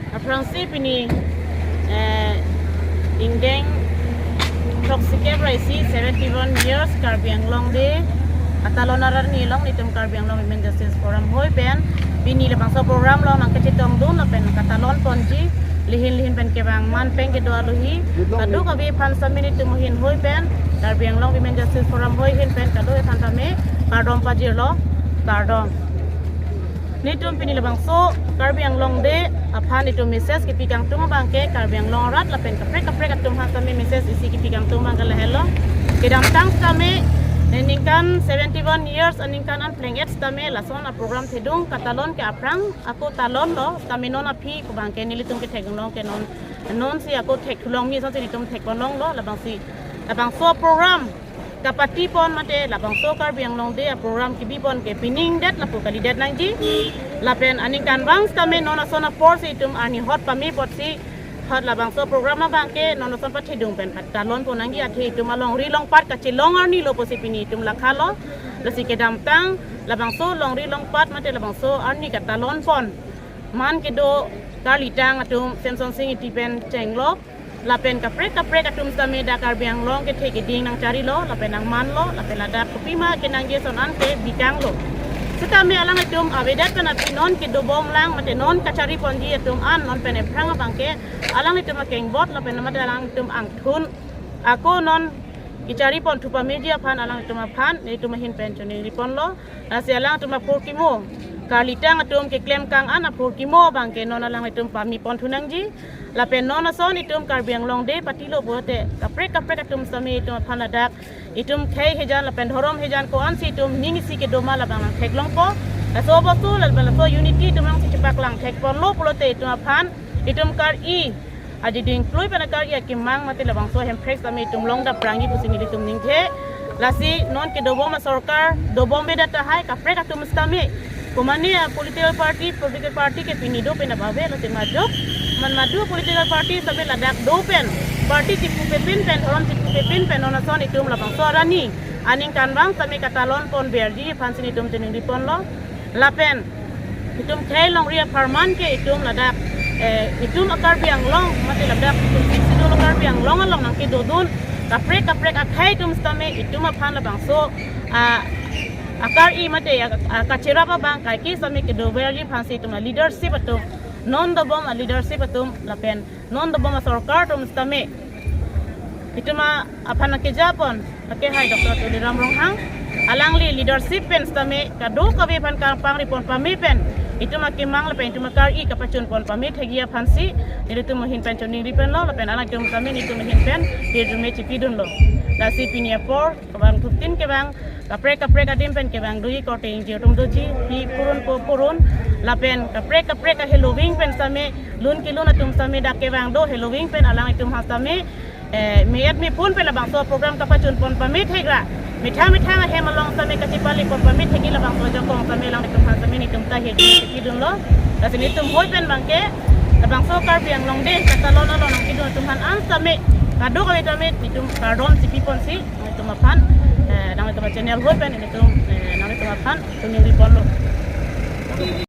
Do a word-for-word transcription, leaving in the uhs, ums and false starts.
Aphrangsi pini, eh, ingdeng throksi kep ra isi, seventy-one years Karbi Anglong Day atalon arni along nelitum Karbi Anglong Women Justice Forum hoi pen pini labangso program along nangkachetongdun lapen katalon ponji, lihin lihin pen kevang man pen kedo aluhi, kadokave aphan sitame nelitum ahin hoi pen, Karbi Anglong Women Justice Forum hoi ahin pen kadokave aphan sitame kardom pajirlo, kardom. Nelitum pini labangso Karbi Anglong Day aphan nelitum message kepi kangtung abangke Karbi Anglong arat lapen kaprek kaprek atum aphan sitame message isi kepi kangtung abangke lahelo. Kedamtang sitame, eh, ningkan seventy-one years aningkan an pleng-et sitame lason aprogram thedung katalon ke aphrang ako talonlo, sitame non aphi pu abangke nelitum kethek long ke non, nonsi ako thek thulong mi asonsi nelitum thek pon longlo, labangsi labangso program kapati pon mate labangso Karbi Anglong Day aprogram kebi pon ke pining det lapu kalidet nangji. Lapen aningkanvang sitame non ason aporsi itum arni hot pame apotsi hot labangso program abangke non ason pathedung pen patalon pon nangji, athe itum alongri longpat kachelong arni lo pusi pini itum lakhalo. Lasi kedamtang labangso longri longpat mate labangso arni katalon pon man kedo karlitang atum Semsonsing Ingti pen chenglok lapen kaprek kaprek atum sitame dak Karbi Anglong kethe keding nangcharilo lapen nangmanlo lapen ladak kopima kenangji ason an ke bikanglo. Sitame alanglitum avedet pen aphi non kedobom lang mate non kachari ponji atum an non pen ephrang abangke alanglitum akengbot lapen mate alanglitum angthun ako non kechari pon thu pameji aphan alanglitum aphan nelitum ahin pen choningri ponlo. Lasi alangtum aphurkimo, karlitang atum keklem kang an aphurkimo abangke non alangtum pame pon thu nangji. Lapen non ason itum Karbi Anglong Day patilo pulote kaprek kaprek atum sitame itum aphan ladak itum khei hejan lapen dhorom hejan ko-ansi itum ning isi kedo ma labang nangtheklongpo. Laso bostu lapen laso unity itum nangsi chepaklang thek ponlo pulote itum aphan itum kar-i aji dingklui pen akar-i akemang mate labangso Hemprek sitame itum long daprangji pusi nelitum ningthe. Lasi non kedobom asorkar dobomvedet tahai kaprek atum sitame, komane a political party, political party ke pini do pen abave, lasi majok man madu political party sitame ladak do pen, party chipupepin pen, dhorom chipupepin pen non ason itum labangso arni aningkanvang sitame katalon ponverji aphansi nelitum chiningri ponlo. Lapen itum khei longri apharman ke itum ladak, eh, itum a Karbi Anglong mate ladak itum Sixth Schedule Karbi Anglong along nangkedodun kaprek kaprek akhei atum sitame itum aphan labangso, ah, akar-i mate a, a, kacherap abang kaike sitame kedoverji aphansi itum a leadership atum, non dobom a leadership atum lapen non dobom asorkar atum sitame itum aphan akejapon akehai Doctor Tuliram Ronghang, alangli leadership pen sitame kadokave aphan kangpangri pon pame pen itum akemang lapen itum akar-i kapachun pon pame thekji aphansi nelitum ahin pen choningri ponlo lapen alangtum sitame nelitum ahin pen hirjume chipidunlo. Lasi pini apor kevang thuptin kevang kaprek kaprek adim pen kevang dui korte ingjir atum doji, pi purun po purun, lapen kaprek kaprek a-Halloween pen sitame lun kelun atum sitame dak kevang do, Halloween pen alanglitum ha sitame, eh, me-et mephun pen labangso program kapachun pon pame thekra, methang methang ahem along sitame kachepale pon pame thekji labangso ajakong sitame alanglitum ha sitame nelitum ta hirjume chipidunlo. Lasi nelitum hoi pen abangke labangso Karbi Anglong Day katalon along nangkedun atum aphan an sitame kadokave sitame nelitum kardom chipi ponsi nangtum aphan, eh, nangtum channel hoi pen nelitum, eh, nangtum aphan choningri ponlo.